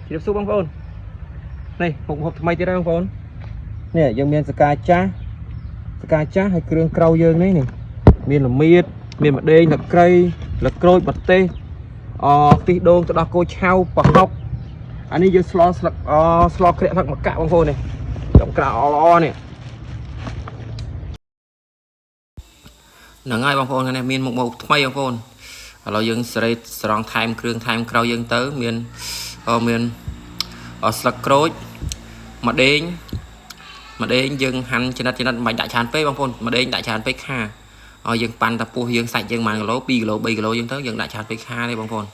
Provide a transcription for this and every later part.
ជម្រាបសួរបងប្អូននេះមុខម្ហូបថ្មីទៀតហើយបងប្អូននេះយើងមានសកាចាស់សកាចាស់ហើយគ្រឿងក្រៅយើងនេះនេះមានល្មៀតមានម្ដេងលក្រៃលក្រូចម្ទេសអខ្ទិះដូងទឹកដោះគោឆៅប្រហុកអានេះយើងស្លស្លឹកអស្លក្រាក់ស្លឹកម្កាក់បងប្អូននេះចំក្រៅអល្អនេះហ្នឹងហើយបងប្អូនថ្ងៃនេះមានមុខម្ហូបថ្មីបងប្អូនឥឡូវយើងសេរីស្រង់ថែមគ្រឿងថែមក្រៅយើងទៅមានអមាន អស្លឹកក្រូចម្ដេងម្ដេងយើងហាន់ចំណិតចំណិតមិនបាច់ដាក់ច្រើនពេកបងប្អូនម្ដេងដាក់ច្រើនពេកខាឲ្យយើងប៉ាន់តាពោះយើងសាច់យើង1គីឡូ2គីឡូ3គីឡូយើងទៅយើងដាក់ច្រើនពេកខាទេបងប្អូន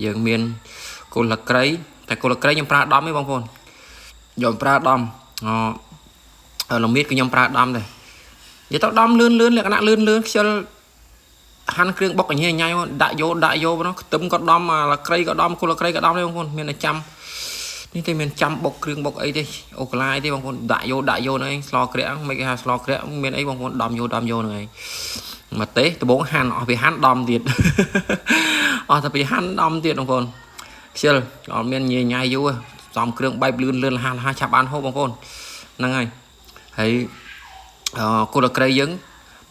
យើងមានគល់លក្រៃតែគល់លក្រៃខ្ញុំប្រើដំទេបងប្អូនខ្ញុំប្រើដំអល្មៀតគឺខ្ញុំប្រើដំដែរនិយាយទៅដំលឿនលឿនលក្ខណៈលឿនលឿនខ្ជិលហាន់គ្រឿងបុកកញ្ញាញ៉ៃដាក់យកដាក់យកហ្នឹងខ្ទឹមក៏ដំអាលក្រៃក៏ដំគល់លក្រៃក៏ដំដែរបងប្អូនមានតែចាំ នេះទេមានចាំបុកគ្រឿងបុកអីទេអូកាឡាអីទេបងប្អូនដាក់យកដាក់យកហ្នឹងឯងស្លក្រាក់មិនគេហៅស្លក្រាក់មានអីបងប្អូនដំយកដំយកហ្នឹងឯងម្ទេសដំបងហាន់អស់ពីហាន់ដំទៀត អស់តែពីហាន់ដំទៀតបងប្អូនខ្ជិលអត់មានញ៉ៃញ៉ៃយូរសំគ្រឿងបែបលឿនលឿនលះលះឆាប់បានហូបបងប្អូនហ្នឹងហើយហើយអគល់ក្រៃយើង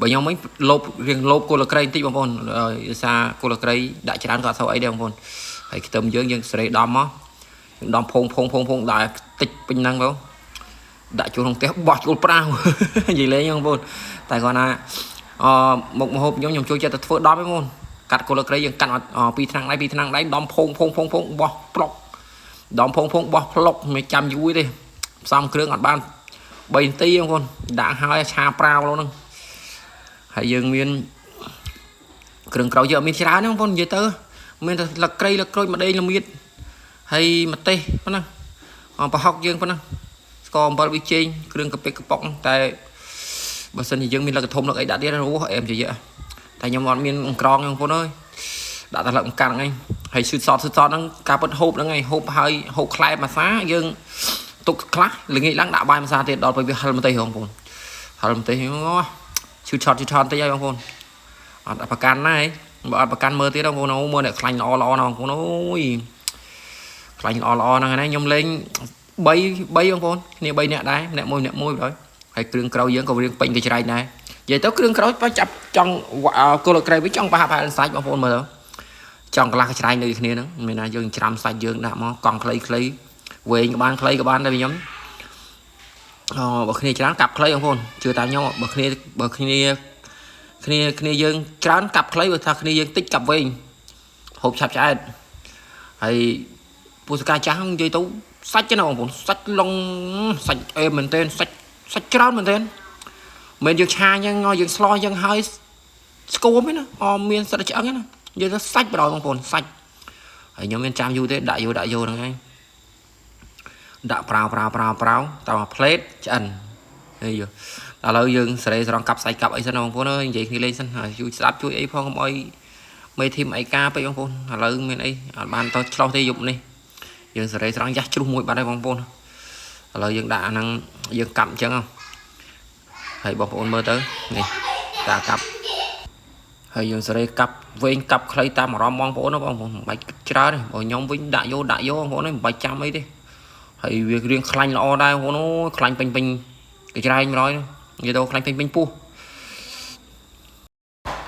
បើខ្ញុំវិញលោបរៀងលោបគល់ក្រៃបន្តិចបងប្អូនដោយសារគល់ក្រៃដាក់ច្រើនក៏អត់សូវអីដែរបងប្អូនហើយខ្ទឹមយើងយើងសេរីដំមក ដំភងភងភងភងដាក់តិចពេញហ្នឹងបងដាក់ចូលក្នុងផ្ទះបោះចូលប្រាវ និយាយលេងបងប្អូនតែគាត់ថាអមុខម្ហូបខ្ញុំខ្ញុំជួយចិត្តតែធ្វើដំឯងបងប្អូនកាត់គល់ក្រៃយើងកាត់ពីថ្នាំងដៃពីថ្នាំងដៃដំភងភងភងភងបោះប្លុកដំភងភងបោះប្លុកមិនចាំយូរទេផ្សំគ្រឿងអត់បាន3នាទីបងប្អូនដាក់ហើយឆាប្រាវហ្នឹងហើយយើងមានគ្រឿងក្រៅយើងអត់មានច្រើនទេបងប្អូននិយាយទៅមានតែលក្រៃលក្រូចម្ដេងល្មៀត ហើយម្ទេសប៉ុណ្ណឹងអប្រហុកយើងប៉ុណ្ណឹងស្ករអំបិលវាចេងគ្រឿងកាពិកប៉ុកតែបើសិនជាយើងមានលឹកធំលឹកអីដាក់ទៀតអូអែមជាយៈតែខ្ញុំអត់មានអង្ក្រងបងប្អូនអើយដាក់តែលឹកកាត់ហ្នឹងឯងហើយស៊ឺតសតស៊ឺតសតហ្នឹងការពិតហូបហ្នឹងឯងហូបហើយហូបខ្លែម្សាយើងទុកខ្លះល្ងាចឡើងដាក់បាយម្សាទៀតដល់ពេលវាហិលម្ទេសបងប្អូនហិលម្ទេសអូឈឺឆតឈឺឆតតិចហើយបងប្អូនអត់ប្រកាន់ណាឯងបើអត់ប្រកាន់មើលទៀតបងប្អូនអូមើលអ្នកខ្លាញ់ល្អល្អណាស់បងប្អូនអូយ ខ្លាញ់ល្អល្អហ្នឹងណាខ្ញុំលេង3 3បងប្អូនគ្នា3នាក់ដែរម្នាក់មួយម្នាក់មួយបណ្ដោយហើយគ្រឿងក្រៅយើងក៏រៀងពេញកញ្ច្រែកដែរនិយាយទៅគ្រឿងក្រៅបើចាប់ចង់គល់ក្រៅវិញចង់ប្រហាក់ប្រហែលសាច់បងប្អូនមើលទៅចង់កន្លះកញ្ច្រែកនៅគ្នាហ្នឹងមានណាយើងច្រាំសាច់យើងដាក់មកកង់ខ្លីខ្លីវែងក៏បានខ្លីក៏បានដែរខ្ញុំអូបើគ្នាច្រើនកាប់ខ្លីបងប្អូនជឿតាមខ្ញុំបើគ្នាបើគ្នាគ្នាគ្នាយើងច្រើនកាប់ខ្លីបើថាគ្នាយើងតិចកាប់វែងហូបឆាប់ឆ្អែតហើយ ពូសកាចាស់និយាយទៅសាច់ណាបងប្អូនសាច់ឡុងសាច់អេមែនទែនសាច់សាច់ច្រើនមែនទែនមិនយើងឆាអញ្ចឹងយើងស្លោអញ្ចឹងហើយស្គមឯណាអមានសិតឆ្អឹងឯណានិយាយទៅសាច់បណ្ដោយបងប្អូនសាច់ហើយខ្ញុំមានចាំយូរទេដាក់យូរដាក់យូរហ្នឹងឯងដាក់ប្រាវប្រាវប្រាវប្រាវតាមមួយផ្លេតឆ្អិនហើយឥឡូវយើងសេរីស្រង់កាប់សាច់កាប់អីសិនបងប្អូនអើយនិយាយគ្នាលេងសិនហើយជួយស្ដាប់ជួយអីផងកុំអោយមេធីមអីការពេកបងប្អូនឥឡូវមានអីអត់បានតឆ្លោះទេយប់នេះ យើងសេរីស្រង់យ៉ាស់ជ្រុះមួយបាត់ហើយបងប្អូនឥឡូវយើងដាក់អាហ្នឹងយើងកាប់អញ្ចឹងហើយបងប្អូនមើលទៅនេះតាកាប់ហើយយើងសេរីកាប់វែងកាប់ខ្លីតាមអារម្មណ៍បងប្អូនបងប្អូនមិនបាច់ច្រើនទេបើខ្ញុំវិញដាក់យកដាក់យកបងប្អូនមិនបាច់ចាំអីទេហើយវារៀងខ្លាញ់ល្អដែរបងប្អូនអូយខ្លាញ់ពេញពេញកច្រែង100និយាយទៅខ្លាញ់ពេញពេញពោះ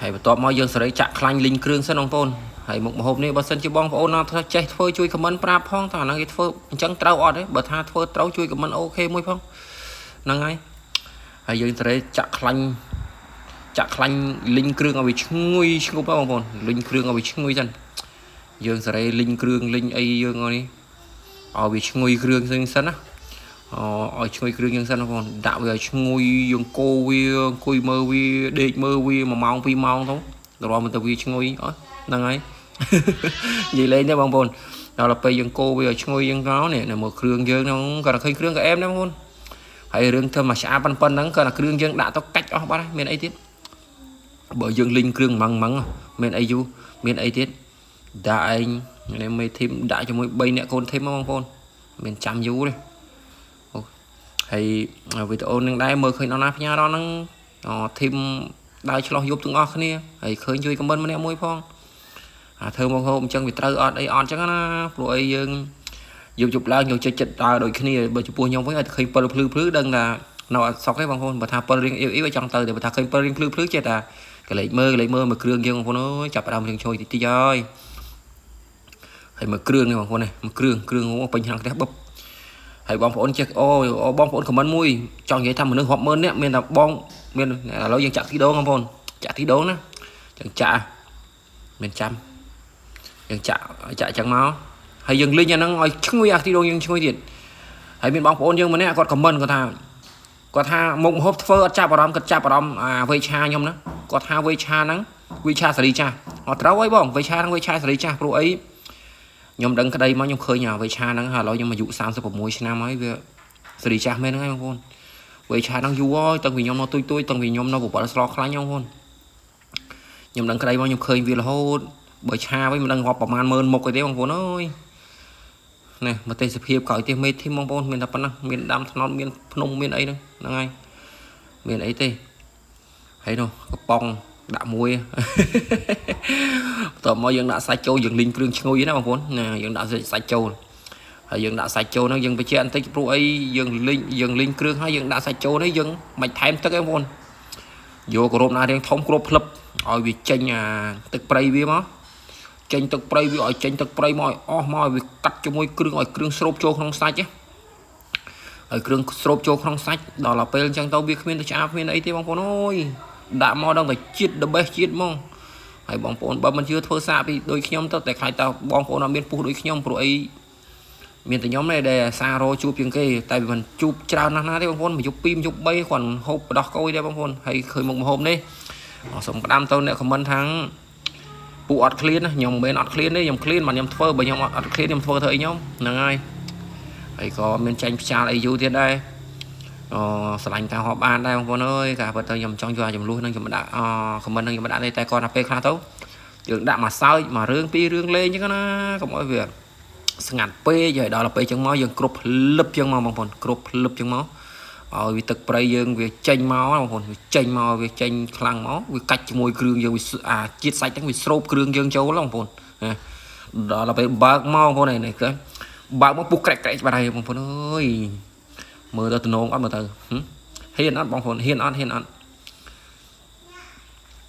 ហើយបន្ទាប់មកយើងសេរីចាក់ខ្លាញ់លីងគ្រឿងសិនបងប្អូន ហើយមុខម្ហូបនេះបើសិនជាបងប្អូនណាធ្វើចេះធ្វើជួយខមមិនប្រាប់ផងតើអាហ្នឹងគេធ្វើអញ្ចឹងត្រូវអត់ទេបើថាធ្វើត្រូវជួយខមមិនអូខេមួយផងហ្នឹងហើយហើយយើងត្រូវចាក់ខ្លាញ់ចាក់ខ្លាញ់លីងគ្រឿងឲ្យវាឈ្ងុយឈ្ងប់បងប្អូនលីងគ្រឿងឲ្យវាឈ្ងុយសិនយើងសេរីលីងគ្រឿងលីងអីយើងនេះឲ្យវាឈ្ងុយគ្រឿងសិនសិនណាអឲ្យឈ្ងុយគ្រឿងយើងសិនបងប្អូនដាក់វាឲ្យឈ្ងុយយើងកូរវាអង្គុយមើលវាដេកមើលវា1ម៉ោង2ម៉ោងទៅដល់មកទៅវាឈ្ងុយអត់ហ្នឹងហើយ និយាយលេងទេបងប្អូនដល់ពេលយើងកូរវាឲ្យឈ្ងុយយើងកោនេះមើលគ្រឿងយើងហ្នឹងគាត់តែឃើញគ្រឿងក៏អែមដែរបងប្អូនហើយរឿងធ្វើមកឆ្អាបប៉ុណ្ណឹងគាត់តែគ្រឿងយើងដាក់ទៅកាច់អស់បាត់ហើយមានអីទៀតបើយើងលីងគ្រឿងម៉ងម៉ងមានអីយូរមានអីទៀតដាក់ឯងនេះមេធីមដាក់ជាមួយ3នាក់កូនធីមបងប្អូនមានចាំយូរទេអូហើយវីដេអូនឹងដែរមើលឃើញដល់ណាផ្ញើដល់ហ្នឹងធីមដើរឆ្លោះយប់ទាំងអស់គ្នាហើយឃើញជួយខមមិនម្នាក់មួយផង អាធ្វើមកហូបអញ្ចឹងវាត្រូវអត់អីអត់អញ្ចឹងណាព្រោះអីយើង យប់យប់ឡើងយកចិត្តចិត្តដើរដូចគ្នាបើចំពោះខ្ញុំវិញឲ្យឃើញពិលភ្លឺភ្លឺដឹងថានៅអត់សុកទេបងប្អូនបើថាពិលរៀងអ៊ីវអ៊ីវចង់ទៅតែបើថាឃើញពិលរៀងភ្លឺភ្លឺចេះតែកលេចមើលកលេចមើលមួយគ្រឿងយើងបងប្អូនអើយចាប់ដើមរៀងឈយតិចតិចហើយហើយមួយគ្រឿងនេះបងប្អូននេះមួយគ្រឿងគ្រឿងពេញក្នុងផ្ទះបឹបហើយបងប្អូនចេះអូបងប្អូនខមមិនមួយចង់និយាយថាមនុស្សរាប់ម៉ឺននាក់មានតែបងមានឥឡូវយើងចាក់ទីដងបងប្អូនចាក់ទីដងណាចឹងចាក់មានចាំយើងចាក់ចាក់ចឹងមកហើយយើងលីងអាហ្នឹងឲ្យឈ្ងុយអាខ្ទិះដូងយើងឈ្ងុយទៀតហើយមានបងប្អូនយើងម្នាក់គាត់ខមមិនគាត់ថាមុខម្ហូបធ្វើអត់ចាប់អារម្មណ៍គាត់ចាប់អារម្មណ៍អាវេឆាខ្ញុំណាគាត់ថាវេឆាហ្នឹងវេឆាសេរីចាស់អត់ត្រូវអីបងវេឆាហ្នឹងវេឆាសេរីចាស់ព្រោះអីខ្ញុំដឹងក្តីមកខ្ញុំឃើញអាវេឆាហ្នឹងហើយឥឡូវខ្ញុំអាយុ36ឆ្នាំហើយវាសេរីចាស់មែនហ្នឹងហើយបងប្អូនវេឆាហ្នឹងយូរហើយតាំងពីខ្ញុំនៅទុយទុយតាំងពីខ្ញុំនៅបបលស្លខ្លាញ់បងប្អូនខ្ញុំដឹងក្តីមកខ្ញុំឃើញវារហូតបើឆាវិញមិនដឹងរាប់ប្រហែលម៉ឺនមុខអីទេបងប្អូនអើយនេះមកទេសភាពក្រោយផ្ទះមេធីមបងប្អូនមានតែប៉ុណ្ណឹងមានដាំថ្នោតមានភ្នំមានអីហ្នឹងហ្នឹងហើយមានអីទេហើយនោះកំប៉ុងដាក់មួយបន្ទាប់មកយើងដាក់សាច់ចូលយើងលីងគ្រឿងឈ្ងុយណាបងប្អូនណាយើងដាក់សាច់ចូលហើយយើងដាក់សាច់ចូលហ្នឹងយើងបញ្ជាក់បន្តិចព្រោះអីយើងលីងគ្រឿងហើយយើងដាក់សាច់ចូលនេះយើងមិនថែមទឹកទេបងប្អូនយកគោរពណារៀងធំគ្រប់ផ្លឹបឲ្យវាចេញអាទឹកព្រៃវាមកចេញទឹកព្រៃវាឲ្យចេញទឹកព្រៃមកឲ្យអស់មកឲ្យវាកាត់ជាមួយគ្រឿងឲ្យគ្រឿងស្រូបចូលក្នុងសាច់ណាឲ្យគ្រឿងស្រូបចូលក្នុងសាច់ដល់ទៅពេលអញ្ចឹងទៅវាគ្មានទៅឆ្អាបគ្មានអីទេបងប្អូនអើយដាក់មកដល់តែជាតិ the best ជាតិហ្មងហើយបងប្អូនបើមិនជឿធ្វើសាកពីដូចខ្ញុំទៅតែខ្លាចតើបងប្អូនអត់មានពុះដូចខ្ញុំព្រោះអីមានតែខ្ញុំទេដែលសារោជួបជាងគេតែវាមិនជួបច្រើនណាស់ណាទេបងប្អូនមួយយប់2មួយយប់3គាត់ហូបបដោះកុយដែរបងប្អូនហើយឃើញមុខម្ហូបនេះសូមផ្ដាំទៅអ្នកខមមិនថាងពួកអត់ឃ្លានណាខ្ញុំមិនមែនអត់ឃ្លានទេខ្ញុំឃ្លានមកខ្ញុំធ្វើបើខ្ញុំអត់ឃ្លានខ្ញុំធ្វើធ្វើអីខ្ញុំហ្នឹងហើយហើយក៏មានចាញ់ផ្ចាលអីយូរទៀតដែរអូស្រឡាញ់ការហូបបានដែរបងប្អូនអើយការពិតទៅខ្ញុំចង់យកអាចំនួនហ្នឹងខ្ញុំដាក់អខមមិនហ្នឹងខ្ញុំដាក់ទេតែគាត់ថាពេលខ្លះទៅយើងដាក់មកសើចមករឿងពីររឿងលេងអញ្ចឹងណាកុំឲ្យវាស្ងាត់ពេកហើយដល់ពេលអញ្ចឹងមកយើងគ្រប់ភ្លឹបអញ្ចឹងមកបងប្អូនគ្រប់ភ្លឹបអញ្ចឹងមកឲ្យវាទឹកព្រៃយើងវាចេញមកបងប្អូនវាចេញមកវាចេញខ្លាំងមកវាកាច់ជាមួយគ្រឿងយើងវាអាជាតិសាច់ហ្នឹងវាស្រូបគ្រឿងយើងចូលបងប្អូនដល់ពេលបើកមកបងប្អូននេះឃើញបើកមកពុះក្រាច់ក្រាច់បាត់ហើយបងប្អូនអើយមើលទៅតំណងអត់មើលទៅហ៊ានអត់បងប្អូនហ៊ានអត់ហ៊ានអត់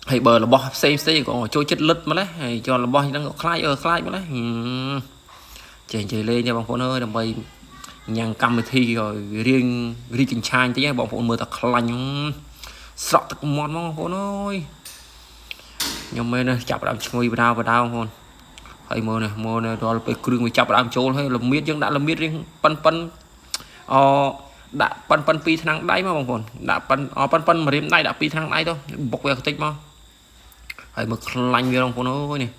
ហើយបើរបស់ផ្សេងផ្សេងក៏ចូលចិត្តលឹតម្លេះហើយចូលរបស់ហ្នឹងក៏ខ្លាចអើខ្លាចម្លេះចេះនិយាយលេងទេបងប្អូនអើយដើម្បីញ៉ាំងកម្មវិធីឲ្យរៀងរីកចិញ្ឆាញតិចបងប្អូនមើលតែខ្លាញ់ស្រក់ទឹកមាត់ហ្មងបងប្អូនអើយខ្ញុំមែនចាប់ដើមឈ្ងុយបដាបដាបងប្អូនហើយមើលនេះមើលនេះដល់ពេលគ្រឿងវាចាប់ដើមចូលហើយល្មៀតយើងដាក់ល្មៀតរៀងប៉ិនប៉ិនអដាក់ប៉ិនប៉ិនពីរថ្នាំងដៃមកបងប្អូនដាក់ប៉ិនអប៉ិនប៉ិនម្រាមដៃដាក់ពីរថ្នាំងដៃទៅបុកវាខ្ទេចមកហើយមើលខ្លាញ់វាបងប្អូនអើយនេះ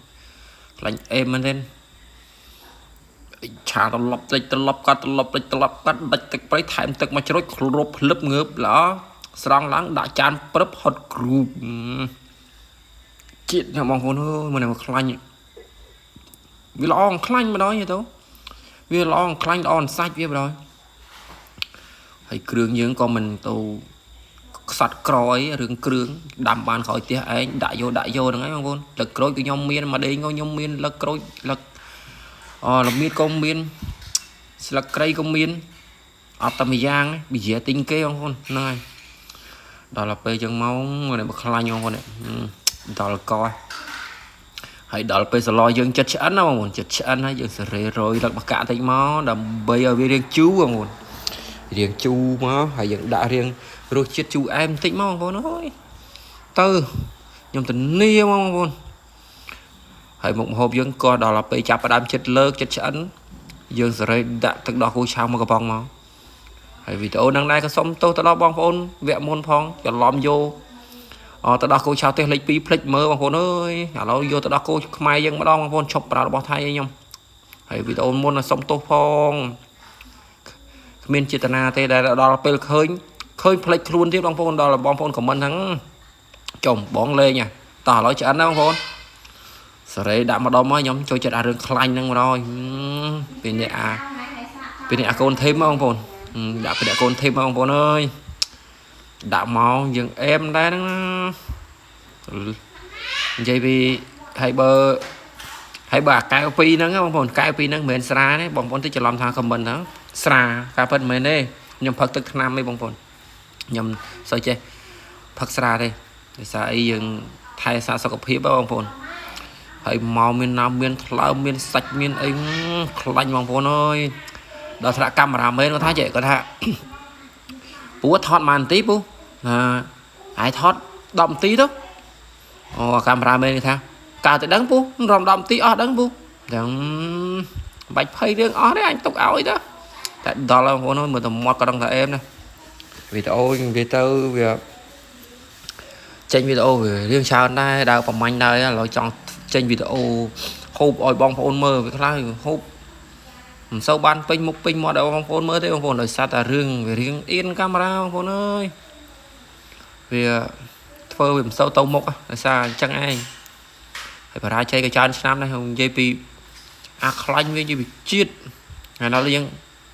ខ្លាញ់អេមមែនទេឆាត្រឡប់តិចត្រឡប់កាត់ត្រឡប់តិចត្រឡប់កាត់ដាច់ទឹកព្រៃថែមទឹកមកជ្រុចគ្រប់ភ្លឹបងើបល្អស្រង់ឡើងដាក់ចានព្រឹបហត់គ្រូបជាតិបងប្អូនអើយមើលនេះខ្លាញ់វាល្អខ្លាញ់ម្ដងទៅវាល្អខ្លាញ់ល្អសាច់វាម្ដងហើយគ្រឿងយើងក៏មិនទៅខ្សត់ក្រអីរឿងគ្រឿងដាំបានក្រោយផ្ទះឯងដាក់យកដាក់យកហ្នឹងឯងបងប្អូនលឹកក្រូចក៏ខ្ញុំមានមកដេងក៏ខ្ញុំមានលឹកក្រូចលឹកអល្មៀតក៏មានស្លឹកគ្រៃក៏មានអត់តែមួយយ៉ាងបិយាទិញគេបងប្អូនហ្នឹងហើយដល់ពេលចឹងមកនេះបើខ្លាញ់បងប្អូនដល់កហើយដល់ពេលសឡយើងចិត្តឆ្អិនណាបងប្អូនចិត្តឆ្អិនហើយយើងសេរីរយលឹកបកាក់តិចមកដើម្បីឲ្យវារៀងជូរបងប្អូនរៀងជូរមកហើយយើងដាក់រៀងរសជាតិជូរអែមបន្តិចមកបងប្អូនអើយទៅខ្ញុំធានាមកបងប្អូនហើយមុខម្ហូបយើងក៏ដល់ពេលចាប់ផ្ដើមចិត្តលើកចិត្តឆ្អិនយើងសេរីដាក់ទឹកដោះគោឆៅមកកំប៉ុងមកហើយវីដេអូហ្នឹងដែរក៏សុំទោសទៅដល់បងប្អូនវគ្គមុនផងច្រឡំយកអទៅដោះគោឆៅទេសលេខ2ភ្លេចមើលបងប្អូនអើយឥឡូវយកទៅដោះគោខ្មែរយើងម្ដងបងប្អូនឈប់ប្រើរបស់ថៃឯខ្ញុំហើយវីដេអូមុនសុំទោសផងគ្មានចេតនាទេដែលដល់ពេលឃើញភ្លេចខ្លួនទៀតបងប្អូនដល់បងប្អូនខមមិនហ្នឹងចំបងលេងតោះឥឡូវឆ្អិនណាបងប្អូនសេរីដាក់ម្ដុំមកខ្ញុំចូលចិត្តអារឿងខ្លាញ់ហ្នឹងម្ដងពេលនេះអាពេលនេះអាកូនធីមបងប្អូនដាក់ពេលនេះកូនធីមបងប្អូនអើយដាក់មកយើងអែមដែរហ្នឹងណានិយាយពីហើយ ហើយបើអាកែវពីរហ្នឹងបងប្អូនកែវពីរហ្នឹងមិនមែនស្រាទេបងប្អូនទៅច្រឡំថា comment ហ្នឹងស្រាការពិតមិនមែនទេខ្ញុំផឹកទឹកថ្នាំទេបងប្អូនខ្ញុំសូវចេះផឹកស្រាទេដោយសារអីយើងថែសារសុខភាពហ៎បងប្អូនហើយមកមានណាំមានថ្លើមមានសាច់មានអីខ្លាញ់បងប្អូនអើយដល់ថ្នាក់ cameraman គាត់ថាចេះគាត់ថា ពូថតមួយនាទីពូណាហើយថត10នាទីទៅអូ cameraman គេថាកើតទៅដឹងពូរំ10នាទីអស់ដឹងពូចឹងបាច់ភ័យរឿងអស់ទេអញទុកឲ្យទៅតែដល់បងប្អូនមើលតែមាត់ក៏ដឹងថាអេមណាវីដេអូនិយាយទៅវាចេញវីដេអូវារៀងច្រើនដែរដើរប្រមាញ់ដែរឥឡូវចង់ចេញវីដេអូហូបឲ្យបងប្អូនមើលវាខ្លះហូបមិនសូវបានពេញមុខពេញមាត់ឲ្យបងប្អូនមើលទេបងប្អូនដោយសារតែរឿងវារៀងអៀនកាមេរ៉ាបងប្អូនអើយវាធ្វើវាមិនសូវទៅមុខដោយសារអញ្ចឹងឯងហើយបរាជ័យក៏ច្រើនឆ្នាំដែរនិយាយពីអាខ្លាញ់វានិយាយពីជាតិហើយដល់យើង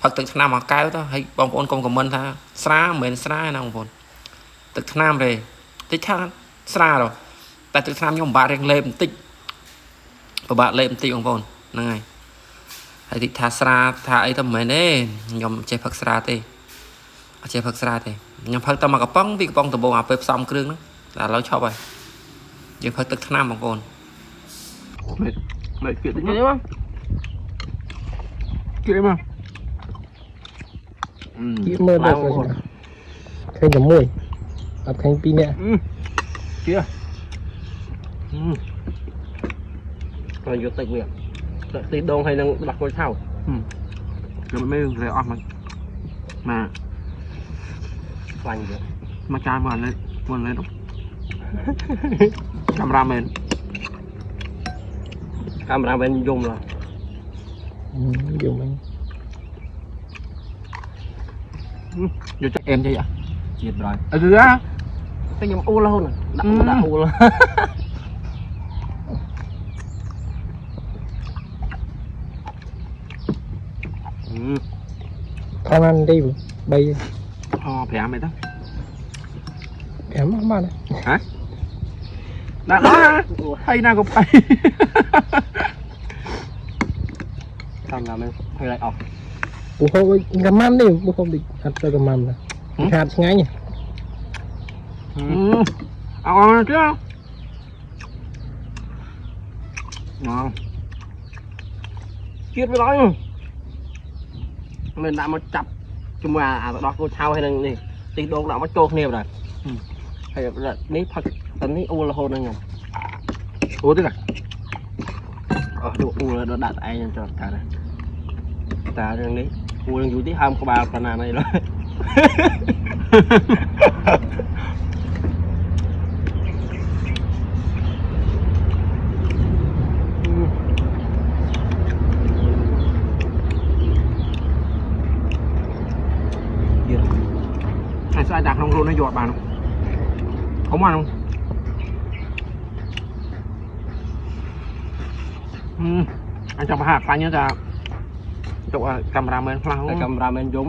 ផឹកទឹកថ្នាំមួយកែវទៅហើយបងប្អូនកុំ comment ថាស្រាមិនមែនស្រាណាបងប្អូនទឹកថ្នាំទេតិចថាស្រាដល់តែទឹកថ្នាំខ្ញុំពិបាករៀងលេបបន្តិចពិបាកលេបបន្តិចបងប្អូនហ្នឹងហើយហើយតិចថាស្រាថាអីទៅមិនមែនទេខ្ញុំចេះផឹកស្រាទេអត់ចេះផឹកស្រាទេខ្ញុំផឹកតែមួយកំប៉ុងពីរកំប៉ុងដំបូងអាពេលផ្សំគ្រឿងហ្នឹងតែឥឡូវឈប់ហើយយើងផឹកទឹកថ្នាំបងប្អូន មិនមិនគៀកតិច នេះមក គៀកមក គៀកមើលទៅឃើញតែមួយអត់ឃើញពីរនាក់ គៀក ហើយយកទឹកវាទឹកទីដងហើយនឹងដោះគោឆៅ ខ្ញុំមិនមែនអស់មកមក ខ្លាញ់វា មកចាយមកនេះមកនេះកាមេរ៉ាមែន កាមេរ៉ាមែនយំឡើយ យំហ្នឹង យកចាក់អែមចេះ ជាតិប្រយ អឺគឺ តែខ្ញុំអ៊ូលរហូតដាក់អ៊ូដាក់អ៊ូល ថតបានទេ3 អូ5ឯទៅ 5មកបាន ហ៎ដាក់ដល់ហើយណាក៏ផៃ កាមេរ៉ាមែនភ័យឡៃអស់ ពូហូបកាម៉ាំទេពូហូបដូចអត់ទៅកាម៉ាំណាខាតឆ្ងាញ់ អើអត់ទេណ៎ ជាតិវាឡើយមិនដាក់មកចាប់ជាមួយអាដោះគោឆៅហើយនឹងនេះទីដងដាក់មកចូលគ្នាបាទហើយនេះផឹកតែនេះអ៊ូលរហូតនឹងខ្ញុំ អូទេណា អស់អ៊ូលដល់ដាក់តែឯងចោលតាតារឿងនេះអ៊ូលនឹងយូរទីហើមក្បាលប៉ុណ្ណានេះឡើយ ហើយស្អាតដាក់ក្នុងខ្លួននេះយកបានអមហ្នឹងអញចង់ប្រហាខ្លាញ់តាទុកកាមេរ៉ាមែនខ្លះ តែកាមេរ៉ាមែនយំ